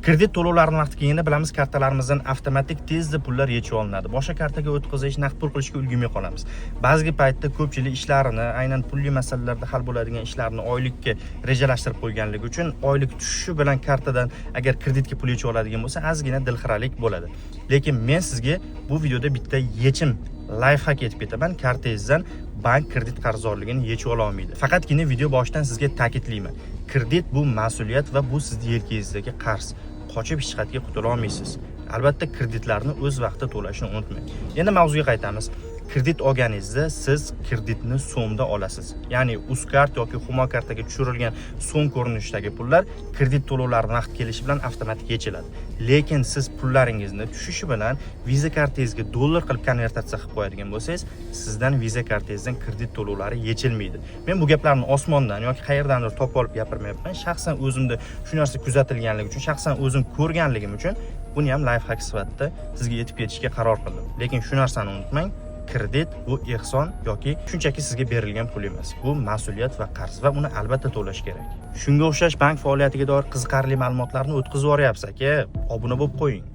Kredit to'lovlarini vaqti kelganda, bilamiz, kartalarimizdan avtomatik tezda pullar yechib olinadi. Boshqa kartaga o'tkazish, naqd pul qilishga ulgurmay qolamiz. Ba'zi paytda ko'pchilik ishlarini, aynan pulli masalalarda hal bo'ladigan ishlarni oylikka rejalashtirib qo'yganligi uchun oylik tushishi bilan kartadan agar kreditga pul yechib oladigan bo'lsa, ozgina dilxiralik bo'ladi. Lekin men sizga bu videoda bitta yechim, лайфхак aytib ketaman. Kartangizdan bank kredit qarzdorligini yechib ola olmaydi. Faqatgina video boshidan sizga ta'kidlayman. Kredit bu mas'uliyat va bu sizni yelkangizdagi qarz. Qochib hech qayerga qutula olmaysiz. Albatta, kreditlarni o'z vaqtida to'lashni unutmang. Endi mavzuga qaytamiz. Kredit olganingizda siz kreditni so'mda olasiz. Ya'ni Uzcard yoki Humo kartaga tushirilgan so'm ko'rinishidagi pullar kredit to'lovlari vaqt kelishi bilan avtomatik yechiladi. Lekin siz pullaringizni tushishi bilan Visa kartangizga dollar qilib konvertatsiya qilib qo'yadigan bo'lsangiz, sizdan Visa kartangizdan kredit to'lovlari yechilmaydi. Men bu gaplarni osmondan yoki qayerdandir topib olib gapirmayapman. Shaxsan o'zimda shu narsa kuzatilganligi uchun, shaxsan o'zim ko'rganligim uchun buni ham лайфхак sifatida sizga aytib ketishga qaror qildim. Lekin shu narsani unutmang, kredit bu ehson yoki shunchaki sizga berilgan pul emas. Bu mas'uliyat va qarz va uni albatta to'lash kerak. Shunga o'xshash bank faoliyatiga doir qiziqarli ma'lumotlarni o'tkazib yuboryapsiz, aka, obuna bo'lib qo'ying.